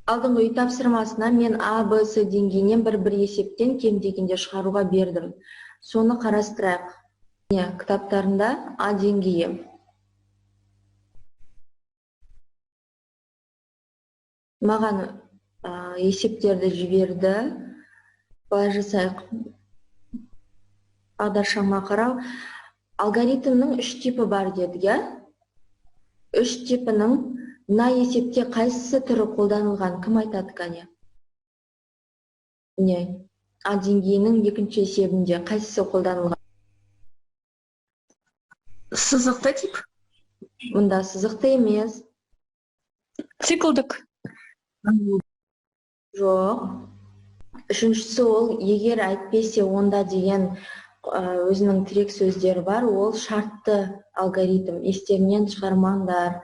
Алдыңғы үй тапсырмасына мен А, Б, С деңгейінен бір-бір есептен кем дегенде шығаруға бердім. Соны қарастырайық. Міне, кітаптарында А деңгейі. Маған есептерді жіберді. Былай жасайық. Бағдаршамға қарау. Алгоритмнің 3 типі бар дедік, иә? 3 типінің мына есепте қайсысы түрі қолданылған? Кім айтады кәне? Міне, А деңгейінің екінші есебінде қайсысы қолданылған? Сызықты тип? Мұнда сызықты емес. Циклдік. Жоқ. Үшіншісі ол егер әйтпесе онда деген өзінің тірек сөздері бар, ол шартты алгоритм. Естерінен шығармаңдар.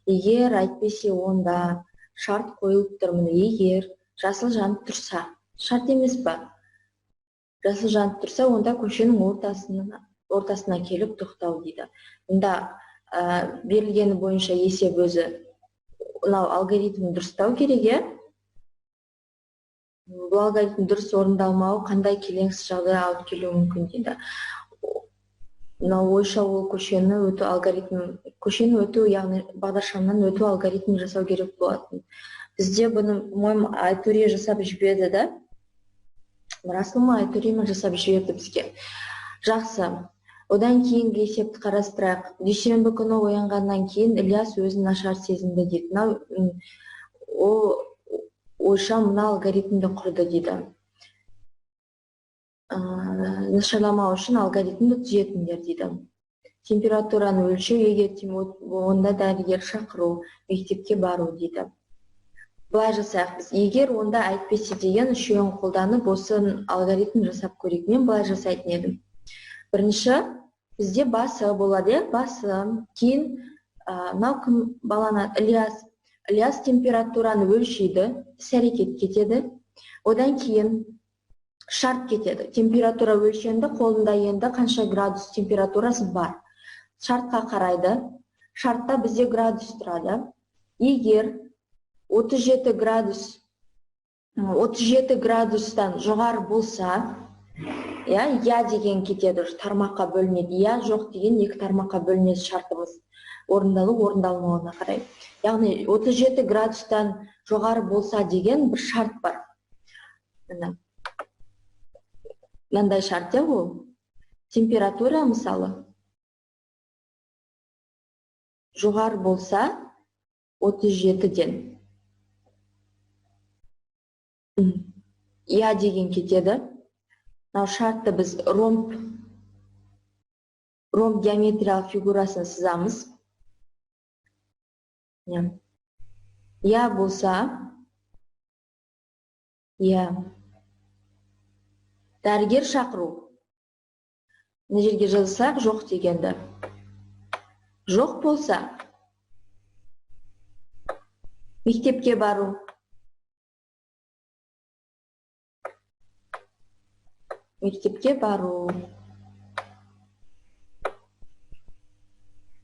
Егер әйтпесе онда шарт қойылып тұр. Міне, егер жасыл жанып тұрса, шарт емес па? Жасыл жанып тұрса, онда көшенің ортасына келіп тоқтау дейді. Мұнда берілгені бойынша есеп өзі мынау алгоритм дұрыстау керек, иә? Бұл алгоритм дұрыс орындалмауы қандай келеңсіз жағдай алып келуі мүмкін дейді. Мынау ойша ол көшені өту алгоритм, көшені өту, яғни бағдаршамнан өту алгоритмін жасау керек болатын. Бізде бұны, по-моему, Айтөре жасап жіберді, да? Расыл ма, Айтөре ме жасап жіберді бізге. Жақсы. Одан кейінгі есепті қарастырайық. Дүйсенбі күні оянғаннан кейін Ілияс өзін нашар сезінді дейді. Мынау, ол ойша мына алгоритмді құрды дейді. Нашарламау үшін алгоритмді түзетіңдер дейді. Температураны өлшеу, егер онда дәрігер шақыру, мектепке бару дейді. Былай жасайық біз. Егер онда әйтпесе деген үшеуін қолданып, осы алгоритм жасап көрейік. Мен былай жасайтын едім. Бірінші, бізде басы болады, иә? Басы. Кейін, мынау кім баланы? Ілияс. Ілияс температураны өлшейді, іс-әрекет кетеді. Одан кейін шарт кетеді. Температура өлшенді, қолында енді қанша градус температурасы бар. Шартқа қарайды. Шартта бізде градус тұрады. Егер 37 градустан жоғары болса, иә, я деген кетеді, тармаққа бөлінеді. Я, жоқ деген екі тармаққа бөлінеді шартымыз. Орындалу, орындалмауына қарай. Яғни 37 градустан жоғары болса деген бір шарт бар. Міне. Мынандай шарт, иә, ол. Температура, мысалы, жоғары болса 37-ден. Я деген кетеді. Мынау шартты біз ромб геометриялық фигурасын сызамыз. Я болса, я. Дәрігер шақыру. Мына жерге жазсақ жоқ дегенді. Жоқ болса, мектепке бару. Мектепке бару.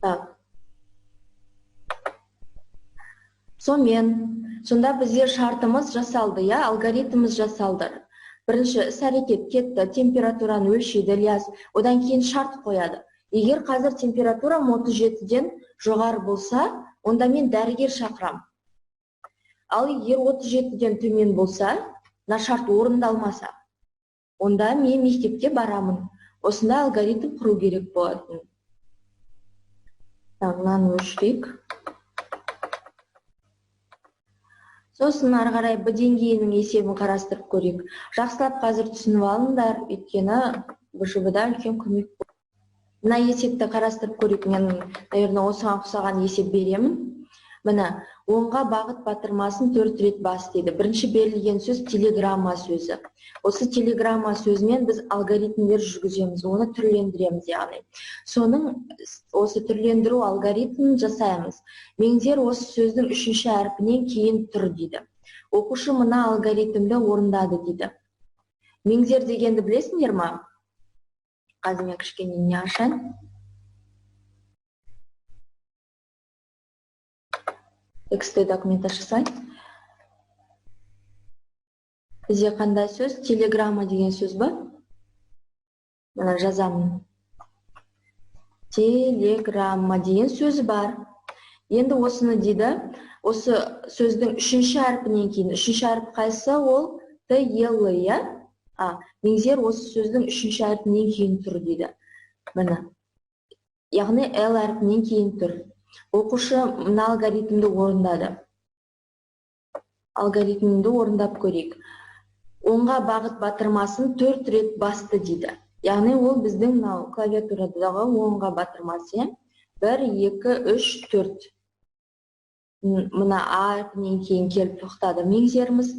Так. Сонымен, сонда бізде шартымыз жасалды, иә, алгоритміміз жасалды. Бірінші іс-әрекет кетті, температураны өлшейді Ілияс, одан кейін шарт қояды. Егер қазір температурам 37-ден жоғары болса, онда мен дәрігер шақырам. Ал егер 37-ден төмен болса, мына шарт орындалмаса, онда мен мектепке барамын. Осындай алгоритм құру керек болатын. Так, мынаны өшірейік. Сосын ары қарай Б деңгейінің есебін қарастырып көрейік. Жақсылап қазір түсініп алыңдар, өйткені БЖБ-да үлкен көмек болады. Мына есепті қарастырып көрейік. Мен, наверное, осыған ұқсаған есеп беремін. Міне, оңға бағыт батырмасын 4 рет бас дейді. Бірінші берілген сөз телеграмма сөзі. Осы телеграмма сөзімен біз алгоритмдер жүргіземіз, оны түрлендіреміз, яғни. Соның осы түрлендіру алгоритмін жасаймыз. Меңзер осы сөздің үшінші әрпінен кейін тұр дейді. Оқушы мына алгоритмді орындады дейді. Меңзер дегенді білесіңдер ма? Қазір мен кішкене не ашайын. Текстті документ ашсай. Бізде қандай сөз? Телеграмма деген сөз ба? Мына жазамын. Телеграмма деген сөз бар. Енді осыны дейді, осы сөздің үшінші әрпінен кейін, үшінші әріп қайсы? Ол Т, Е, Л, иә? Меңзер осы сөздің үшінші әрпінен кейін тұр дейді. Міне. Яғни Л әрпінен кейін тұр. Оқушы мына алгоритмді орындады. Алгоритмді орындап көрейік. Оңға бағыт батырмасын 4 рет басты дейді. Яғни ол біздің мынау клавиатурадағы оңға батырмасы, иә? 1, 2, 3, 4. Мына А әрпінен кейін келіп тоқтады меңзеріміз.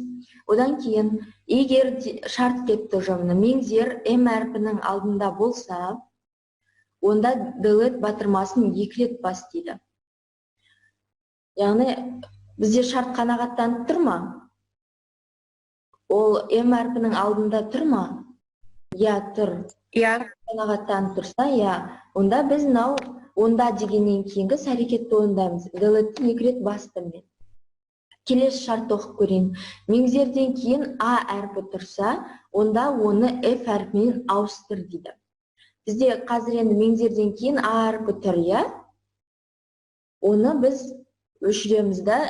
Одан кейін егер шарт кетті уже, мына меңзер М әрпінің алдында болса, онда delete батырмасын 2 рет бас дейді. Яғни бізде шарт қанағаттанып тұр ма? Ол М әрпінің алдында тұр ма? Иә, тұр. Иә. Қанағаттанып тұрса, иә. Онда біз мынау онда дегеннен кейінгі іс әрекетті орындаймыз. Delete-ті 2 рет бастым мен. Келесі шартты оқып көрейін. Меңзерден кейін А әрпі тұрса, онда оны F әрпімен ауыстыр дейді. Бізде қазір енді меңзерден кейін А әрпі тұр, иә? Оны біз өшіреміз да,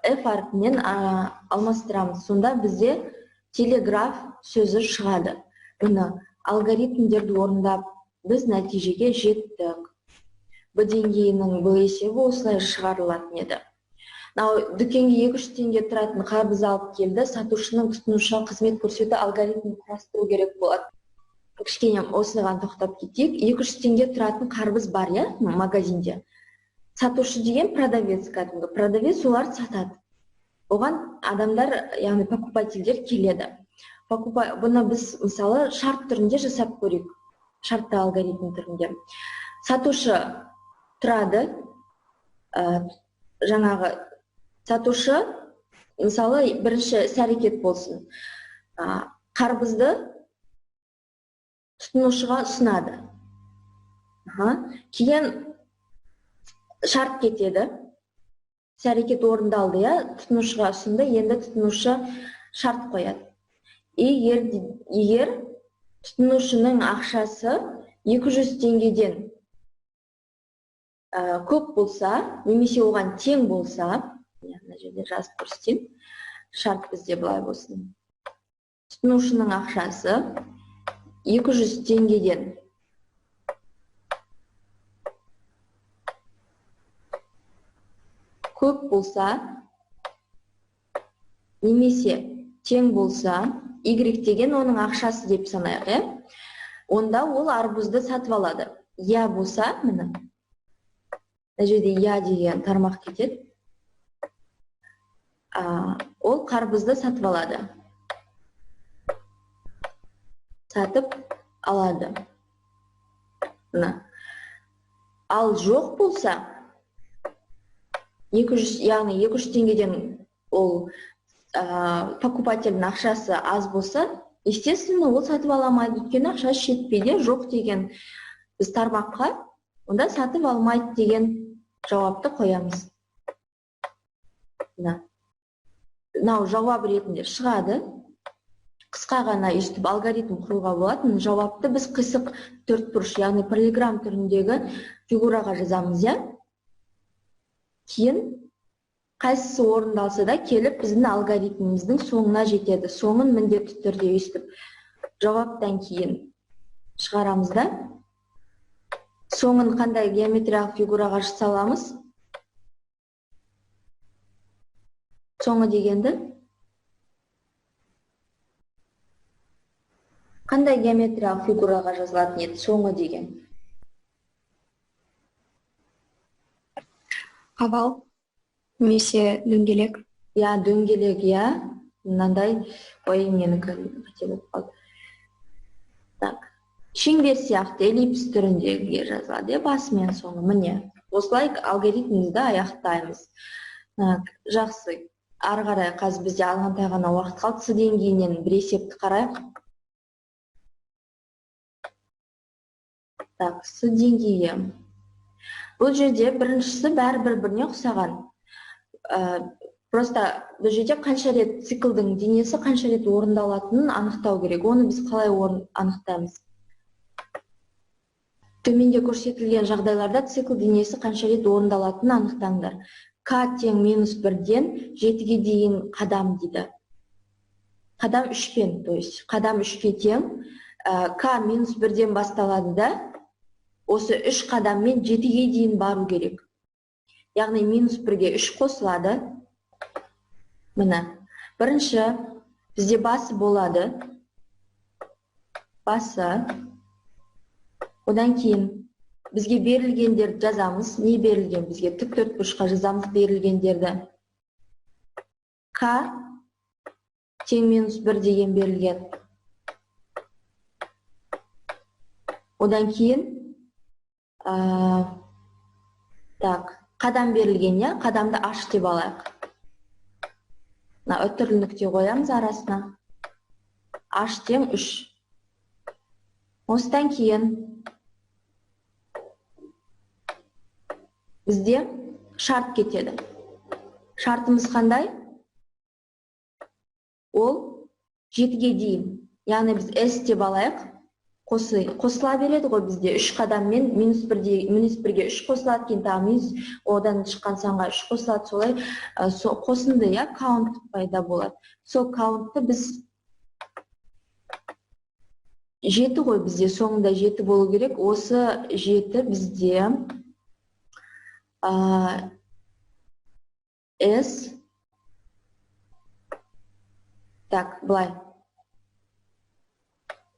F әрпімен алмастырамыз. Сонда бізде телеграф сөзі шығады. Бұны алгоритмдерді орындап біз нәтижеге жеттік. Б деңгейінің бұл есебі осылай шығарылатын еді. Мынау дүкенге 200 теңге тұратын қарбыз алып келді, сатушының тұтынушыға қызмет көрсету алгоритмін құрастыру керек болады. Кішкене осыған тоқтап кетейік. 200 теңге тұратын қарбыз бар, иә, магазинде. Сатушы деген продавец кәдімгі. Продавец оларды сатады. Оған адамдар, яғни покупательдер келеді. Бұны біз мысалы шарт түрінде жасап көрейік. Шартты алгоритм түрінде. Сатушы тұрады, жаңағы сатушы, мысалы, бірінші іс-әрекет болсын. Қарбызды тұтынушыға ұсынады. Кейін шарт кетеді. Іс-әрекет орындалды, иә, тұтынушыға ұсынды, енді тұтынушы шарт қояды. Егер тұтынушының ақшасы 200 теңгеден көп болса, немесе оған тең болса, мына жерде жазып көрсетейін, шарт бізде былай болсын. Тұтынушының ақшасы 200 теңгеден көп болса, немесе тең болса, Y деген оның ақшасы деп санайық, иә? Онда ол арбузды сатып алады. Я болса, міне, мына жерде я деген тармақ кетеді. Ол қарбызды сатып алады. Сатып алады. Міне. Ал жоқ болса, 200, яғни 200 теңгеден ол покупательдің ақшасы аз болса, естественно, ол сатып ала алмайды, өйткені ақшасы жетпейді, жоқ деген біз тармаққа, онда сатып алмайды деген жауапты қоямыз. Мынау жауап ретінде шығады. Қысқа ғана өйстіп алгоритм құруға болады. Мына жауапты біз қисық төртбұрыш, яғни параллелограмм түріндегі фигураға жазамыз, иә? Кейін қайсысы орындалса да келіп біздің алгоритміміздің соңына жетеді. Соңын міндетті түрде өйстіп жауаптан кейін шығарамыз да. Соңын қандай геометриялық фигураға саламыз? Соңы дегенді қандай геометриялық фигураға жазылатын еді соңы деген? Овал немесе дөңгелек. Иә, дөңгелек, иә. Мынандай, ой, менікі қате болып қалды. Так, шеңбер сияқты эллипс түріндегіге жазылады, иә, басы мен соңы. Міне, осылай алгоритмімізді аяқтаймыз. Так, жақсы. Ары қарай қазір бізде азғантай ғана уақыт қалды. С деңгейінен бір есепті қарайық. Так, С деңгейі. Бұл жерде біріншісі бәрі бір-біріне ұқсаған. Просто бұл жерде қанша рет циклдың денесі қанша рет орындалатынын анықтау керек. Оны біз қалай анықтаймыз? Төменде көрсетілген жағдайларда цикл денесі қанша рет орындалатынын анықтаңдар. К тең минус 1-ден 7-ге дейін қадам дейді. Қадам 3-пен, то есть қадам 3-ке тең. К минус 1-ден басталады да, осы 3 қадаммен 7-ге дейін бару керек. Яғни минус 1-ге 3 қосылады. Міне, бірінші бізде басы болады. Басы. Одан кейін бізге берілгендерді жазамыз. Не берілген бізге? Тік төрт бұрышқа жазамыз берілгендерді. К тең минус 1 деген берілген. Одан кейін так, қадам берілген, иә? Қадамды аш деп алайық. Мына үтірлі нүкте қоямыз арасына. H тең 3. Осыдан кейін бізде шарт кетеді. Шартымыз қандай? Ол 7-ге дейін. Яғни біз S деп алайық. Қосыла береді ғой бізде 3 қадаммен минус 1-ге 3 қосылады, кейін тағы минус, одан шыққан санға 3 қосылады, солай қосынды, иә, каунт пайда болады. Сол каунтты біз 7 ғой бізде, соңында 7 болу керек. Осы 7 бізде S, так, былай.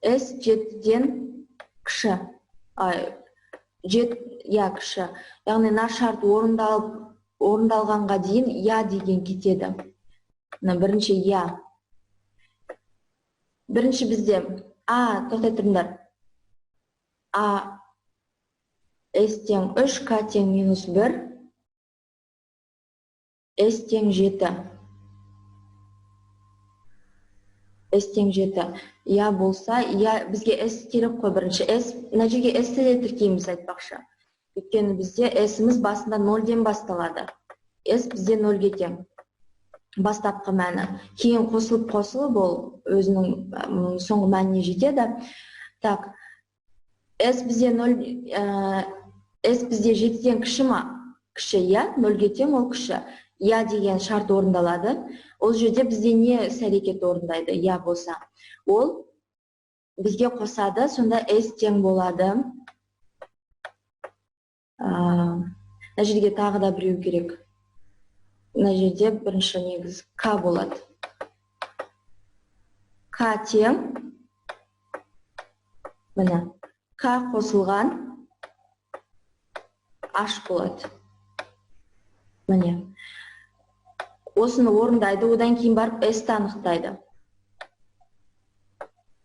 S 7-ден кіші. Я кіші. Яғни мына шарт орындалғанға дейін я деген кетеді. Мына бірінші я. Бірінші бізде А, тоқтай тұрыңдар. А S тең 3, К тең минус 1, S тең 7. S тең 7. Я болса, я, бізге S керек қой бірінші. S, мына жерге S-ті де тіркейміз айтпақшы. Өйткені бізде S-іміз басында 0-ден басталады. S бізде 0-ге тең. Бастапқы мәні. Кейін қосылып-қосылып ол өзінің соңғы мәніне жетеді. Так, S бізде 0, S бізде 7-ден кіші ма? Кіші, иә, 0-ге тең ол кіші. Я деген шарт орындалады. Ол жерде бізде не іс-әрекет орындайды? Я болса. Ол бізге қосады, сонда S тең болады. Мына жерге тағы да біреу керек. Мына жерде бірінші негіз К болады. К тең, міне, К қосылған H болады. Міне. Осыны орындайды, одан кейін барып S-ті анықтайды.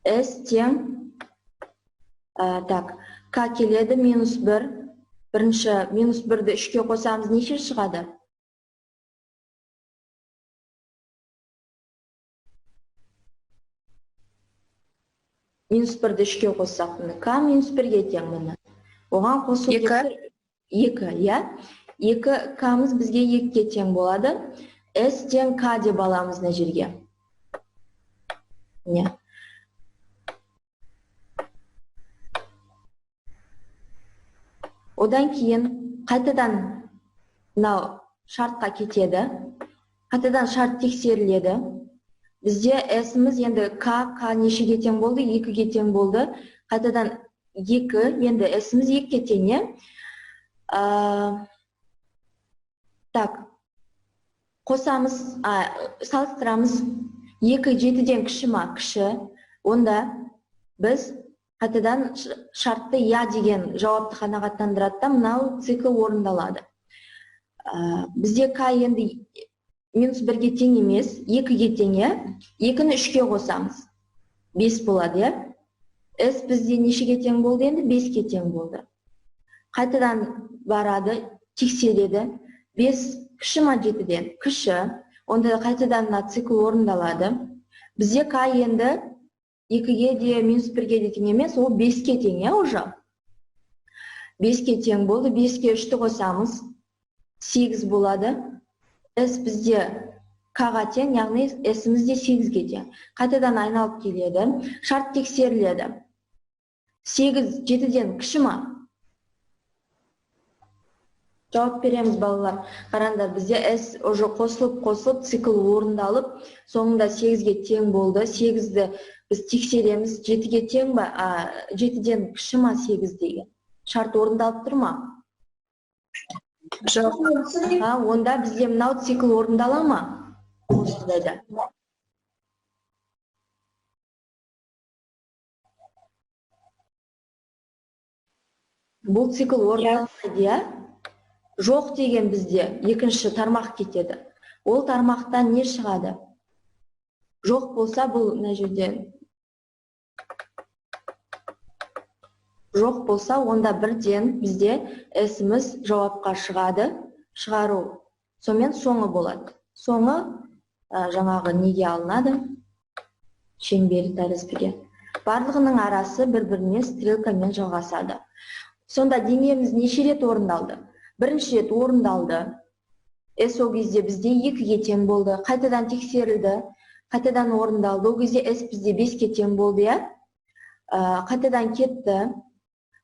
S тең, так, К келеді, минус 1. Бірінші минус 1-ді 3-ке қосамыз, неше шығады? Минус 1-ді 3-ке қоссақ, міне, К минус 1-ге тең, міне. Оған қосу 2. 2, иә? 2 К-мыз бізге 2-ге тең болады. S тең К деп аламыз мына жерге. Міне. Одан кейін қайтадан мынау шартқа кетеді. Қайтадан шарт тексеріледі. Бізде S-іміз енді К, К нешеге тең болды? 2-ге тең болды. Қайтадан 2, енді S-іміз 2-ге тең, иә? Так, қосамыз, салыстырамыз. 2 7-ден кіші ма? Кіші. Онда біз қайтадан шартты я деген жауапты қанағаттандырады да, мынау цикл орындалады. Бізде К енді минус 1-ге тең емес, 2-ге тең, иә? 2-ні 3-ке қосамыз. 5 болады, иә? S бізде нешеге тең болды енді? 5-ке тең болды. Қайтадан барады, тексереді. 5 кіші ма 7-ден? Кіші. Онда қайтадан мына цикл орындалады. Бізде К енді 2-ге де минус 1-ге де тең емес, ол 5-ке тең, иә, уже. 5-ке тең болды. 5-ке 3-ті қосамыз. 8 болады. S бізде К-ға тең, яғни S-іміз де 8-ге тең. Қайтадан айналып келеді. Шарт тексеріледі. 8 7-ден кіші ма? Жауап береміз, балалар. Қараңдар, бізде S уже қосылып, цикл орындалып, соңында 8-ге тең болды. 8-ді біз тексереміз. 7-ге тең ба? 7-ден кіші ма 8 деген? Шарт орындалып тұр ма? Жоқ. Онда бізде мынау цикл орындала ма? Осындайда. Бұл цикл орындалмайды, иә? Жоқ деген бізде екінші тармақ кетеді. Ол тармақтан не шығады? Жоқ болса, бұл мына жерде жоқ болса, онда бірден бізде S-іміз жауапқа шығады. Шығару. Сонымен соңы болады. Соңы жаңағы неге алынады? Шеңбер тәріздіге. Барлығының арасы бір-біріне стрелкамен жалғасады. Сонда денеміз неше рет орындалды? Бірінші рет орындалды. S ол кезде бізде 2-ге тең болды. Қайтадан тексерілді. Қайтадан орындалды. Ол кезде S бізде 5-ке тең болды, иә? Қайтадан кетті.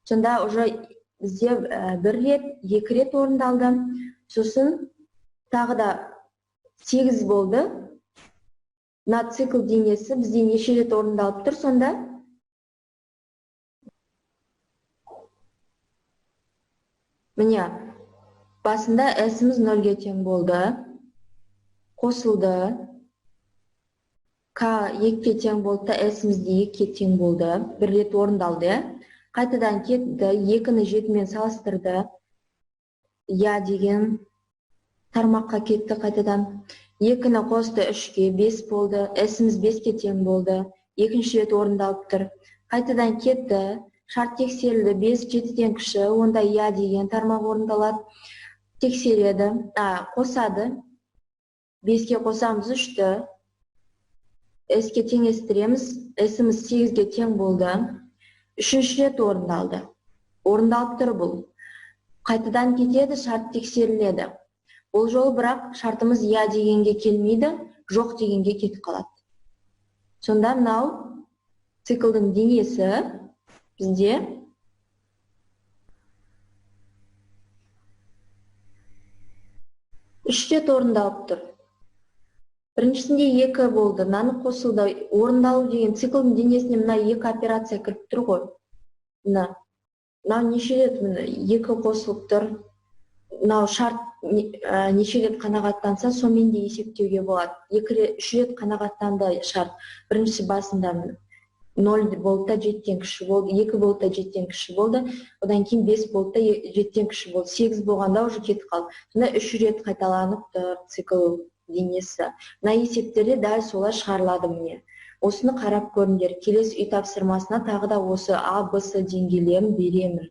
Сонда уже бізде бір рет, екі рет орындалды. Сосын тағы да 8 болды. Мына цикл денесі бізде неше рет орындалып тұр сонда? Міне, басында S-іміз 0-ге тең болды. Қосылды. К 2-ге тең болды да, S-іміз де 2-ге тең болды. Бір рет орындалды, иә? Қайтадан кетті, 2-ні 7-мен салыстырды. Я деген тармаққа кетті қайтадан. 2-ні қосты 3-ке, 5 болды. S-іміз 5-ке тең болды. Екінші рет орындалып тұр. Қайтадан кетті. Шарт тексерілді, 5 7-ден кіші, онда я деген тармақ орындалады. Тексереді, қосады. 5-ке қосамыз 3-ті. S-ке теңестіреміз. S-іміз 8-ге тең болды. Үшінші рет орындалды. Орындалып тұр бұл. Қайтадан кетеді, шарт тексеріледі. Бұл жолы бірақ шартымыз я дегенге келмейді, жоқ дегенге кетіп қалады. Сонда мынау циклдың денесі бізде үш рет орындалып тұр. Біріншісінде 2 болды, мынаны қосылды. Орындалу деген циклдың денесіне мына 2 операция кіріп тұр ғой. Мынау неше рет, міне 2 қосылып тұр. Мынау шарт неше рет қанағаттанса, сонымен де есептеуге болады. 2 рет, 3 рет қанағаттанды шарт. Бірінші басында 0 болды да 7-тен кіші болды, 2 болды да 7-тен кіші болды, одан кейін 5 болды да 7-тен кіші болды, 8 болғанда уже кетіп қалды. Сонда 3 рет қайталанып тұр цикл денесі. Мына есептерде дәл солай шығарылады міне. Осыны қарап көріңдер. Келесі үй тапсырмасына тағы да осы А, Б, С деңгейлерін беремін.